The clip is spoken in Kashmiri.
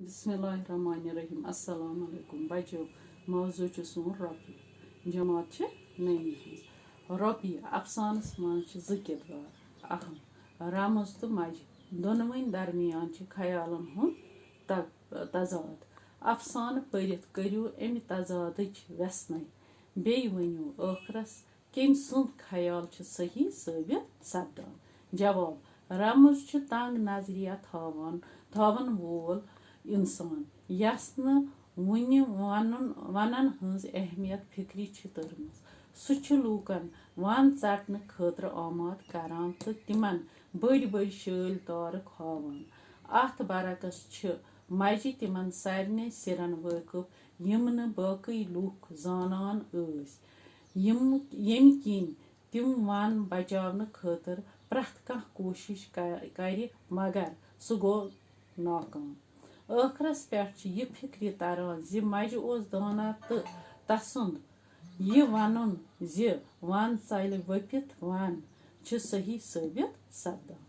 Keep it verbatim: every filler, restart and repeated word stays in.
بسم اللہ الرحمن الرحیم۔ السلام علیکم بچو، موضوع چھُ سون رۄپیہِ۔ جماعت چھِ نٔیمہِ ہٕنٛز۔ رۄپیہِ افسانس منٛز چھِ زٕ کردار اہم، رمز تہٕ مجہِ۔ دۄنوٕنۍ درمیان چھِ خیالن ہُنٛد تگ-، تضاد۔ افسانہٕ پٔرِتھ کٔرِو امہِ تضادٕچ وٮ۪ژھنَے۔ بیٚیہِ ؤنِو ٲخرس کٔمۍ سُنٛد خیال چھُ صحیح ثٲبت سپدان؟ جواب، رمز چھُ تنگ نظریہ تھاوان، تھاون وول انسان، یس نہٕ وُنہِ ونُن، ونن ہٕنٛز اہمیت فکرِ چھِ تٔرمٕژ۔ سُہ چھُ لوٗکن ون ژٹنہٕ خٲطرٕ آماد کران تہٕ تِمن بٔڑۍ بٔڑۍ شٲلۍ تارک ہاوان۔ اتھ برعکس چھِ مجہِ تِمن سارنٕے سِرن وٲقف، یِم نہٕ باقٕے لوٗکھ زانان ٲسۍ، یِم، ییٚمہِ کِنۍ تِم ون بچاونہٕ خٲطرٕ پرٛٮ۪تھ کانٛہہ کوٗشش ک-، کرِ، مگر سُہ گوٚو ناکام۔ ٲخرس پٮ۪ٹھ چھِ یہِ فکرِ تران زِ مجہِ اوس دانا تہٕ تسُنٛد یہِ ونُن زِ ون ژلہِ ؤپِتھ ون چھِ صحیح ثٲبت سپدان۔